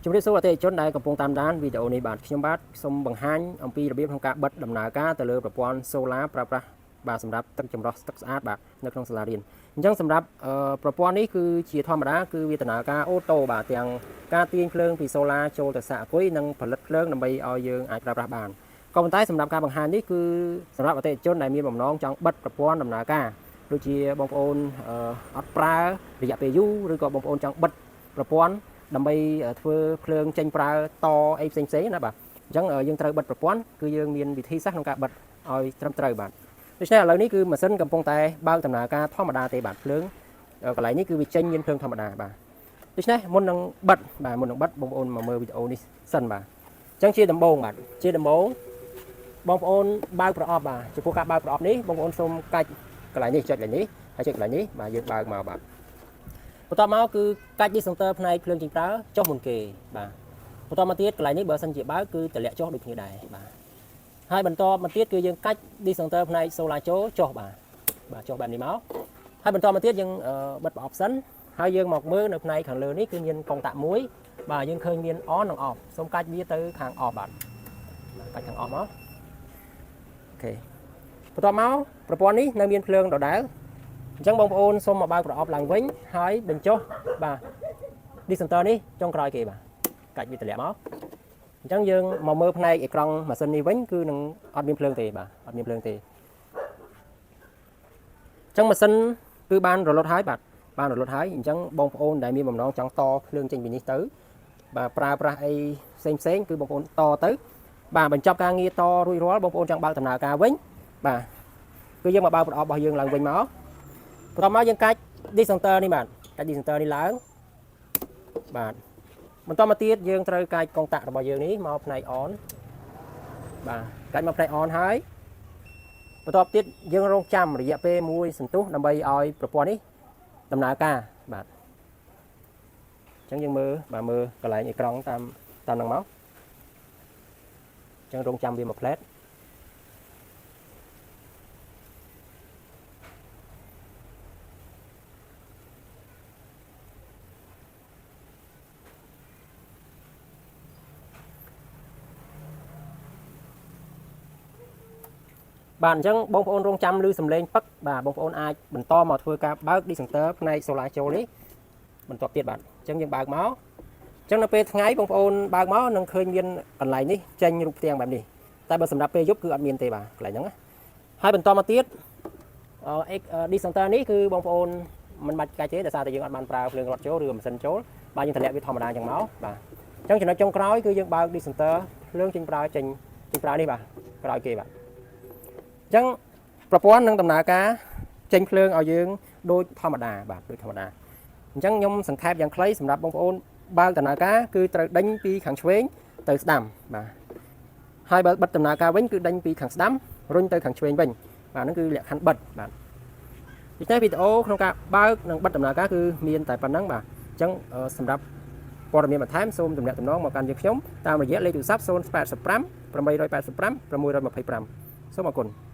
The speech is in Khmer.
ជំរាបសួរអតិថិជនដែលកំពុងតាមដានវីដេអូនេះបាទខ្ញុំបាទសូមបង្ហាញអំពីរបៀបក្នុងការបិទដំណើរការទៅលើប្រព័ន្ធ Solar ប្រើប្រាស់បាទសម្រាប់ទឹកចម្រោះទឹកស្អាតបាទនៅក្នុងសាលារៀនអញ្ចឹងសម្រាប់អឺប្រព័ន្ធនេះគឺជាធម្មតាគឺវាដំណើរការ auto បាទទាំងការទាញភ្លើងពី Solar ចូលទៅសាកអគុយនិងផលិតភ្លើងដើម្បីឲ្យយើងអាចប្រើប្រាស់បានក៏ប៉ុន្តែសម្រាប់ការបង្ហាញនេះគឺសម្រាប់អតិថិជនដែលមានបំណងចង់បិទប្រព័ន្ធដំណើរការដូចជាបងប្អូនអឺអត់ប្រើរយៈពេលយូរឬក៏បងប្អូនចង់បិទប្រព័ន្ធ ដើម្បីធ្វើភ្លើងចេញប្រើតអីផ្សេងផ្សេងណាបាទអញ្ចឹងយើងត្រូវបិទប្រព័ន្ធគឺយើងមានវិធីសាស្ត្រក្នុងការបិទឲ្យត្រឹមត្រូវបាទដូច្នេះឥឡូវនេះគឺម៉ាស៊ីនកំពុងតែបើកដំណើរការធម្មតាទេបាទភ្លើងកន្លែងនេះគឺវាចេញមានភ្លើងធម្មតាបាទដូច្នេះមុននឹងបិទបាទមុននឹងបិទបងប្អូនមកមើលវីដេអូនេះសិនបាទអញ្ចឹងជាដំបូងបាទជាដំបូងបងប្អូនបើកប្រអប់បាទចំពោះការបើកប្រអប់នេះបងប្អូនសូមកាច់កន្លែងនេះចុចកន្លែងនេះហើយចុចកន្លែងនេះបាទយើងបើកមកបាទ បន្ទាប់មកគឺកាច់ disjoncteur ផ្នែកភ្លើងចេញប្រើចុះមុនគេបាទបន្តមកទៀតកន្លែងនេះបើសិនជាបើកគឺតម្លាក់ចុះដូចគ្នាដែរបាទហើយបន្តមកទៀតគឺយើងកាច់ disjoncteur ផ្នែក solar ចូលចុះបាទបាទចុះបែបនេះមកហើយបន្តមកទៀតយើងបិទប្រអប់សិនហើយយើងមកមើលនៅផ្នែកខាងលើនេះគឺមានកុងតាក់មួយបាទយើងឃើញមាន on និង off សូមកាច់វាទៅខាង off បាទកាច់ខាង off មក OK បន្ទាប់មកប្រព័ន្ធនេះនៅមានភ្លើងដដែល អញ្ចឹងបងប្អូនសូមមកបើកប្រអប់ឡើងវិញហើយបញ្ចុះបាទ disjoncteur នេះចុងក្រោយគេបាទកាច់វាតម្លាក់មកអញ្ចឹងយើងមកមើលផ្នែកអេក្រង់ម៉ាស៊ីននេះវិញគឺនឹងអត់មានភ្លើងទេបាទអត់មានភ្លើងទេអញ្ចឹងម៉ាស៊ីនគឺបានរលត់ហើយបាទបានរលត់ហើយអញ្ចឹងបងប្អូនដែលមានបំណងចង់តភ្លើងចេញពីនេះទៅបាទប្រើប្រាស់អីផ្សេងផ្សេងគឺបងប្អូនតទៅបាទបញ្ចប់ការងារតរួចរាល់បងប្អូនចង់បើកដំណើរការវិញបាទគឺយើងមកបើកប្រអប់របស់យើងឡើងវិញមក បន្ទាប់មកយើងកាច់ disjoncteur នេះបាទកាច់ disjoncteur នេះឡើងបាទបន្តមកទៀតយើងត្រូវកាច់កុងតាក់របស់យើងនេះមកផ្នែក on បាទកាច់មកផ្នែក on ហើយបន្ទាប់ទៀតយើងរងចាំរយៈពេលមួយសន្ទុះដើម្បីឲ្យប្រព័ន្ធនេះដំណើរការបាទអញ្ចឹងយើងមើលបាទមើលកន្លែងអេក្រង់តាមតាមហ្នឹងមកអញ្ចឹងរងចាំវាមួយផ្លែត បាទអញ្ចឹងបងប្អូនរងចាំឮសំឡេងពឹកបាទបងប្អូនអាចបន្តមកធ្វើការបើក disjoncteur ផ្នែក solar ចូលនេះបន្តទៀតបាទអញ្ចឹងយើងបើកមកអញ្ចឹងនៅពេលថ្ងៃបងប្អូនបើកមកនឹងឃើញមានកន្លែងនេះចេញរូបផ្ទាំងបែបនេះតែបើសម្រាប់ពេលយប់គឺអត់មានទេបាទកន្លែងហ្នឹងណាហើយបន្តមកទៀតអឺ disjoncteur នេះគឺបងប្អូនមិនបាច់កាច់ទេដោយសារតែយើងអត់បានប្រើភ្លើងរត់ចូលឬម៉ាស៊ីនចូលបាទយើងតម្លាក់វាធម្មតាអញ្ចឹងមកបាទអញ្ចឹងចំណុចចុងក្រោយគឺយើងបើក disjoncteur ភ្លើងចេញប្រើចេញចេញប្រើនេះបាទក្រោយគេបាទ អញ្ចឹងប្រព័ន្ធនឹងដំណើរការចេញភ្លើងឲ្យយើងដូចធម្មតាបាទដូចធម្មតាអញ្ចឹងខ្ញុំសង្ខេបយ៉ាងខ្លីសម្រាប់បងប្អូនបើកដំណើរការគឺត្រូវដេញពីខាងឆ្វេងទៅស្ដាំបាទហើយបើបិទដំណើរការវិញគឺដេញពីខាងស្ដាំរុញទៅខាងឆ្វេងវិញបាទហ្នឹងគឺលក្ខខណ្ឌបិទបាទដូច្នេះវីដេអូក្នុងការបើកនិងបិទដំណើរការគឺមានតែប៉ុណ្្នឹងបាទអញ្ចឹងសម្រាប់ព័ត៌មានបន្ថែមសូមទំនាក់ទំនងមកកាន់យើងខ្ញុំតាមរយៈលេខទូរស័ព្ទ085 885 625សូមអរគុណ។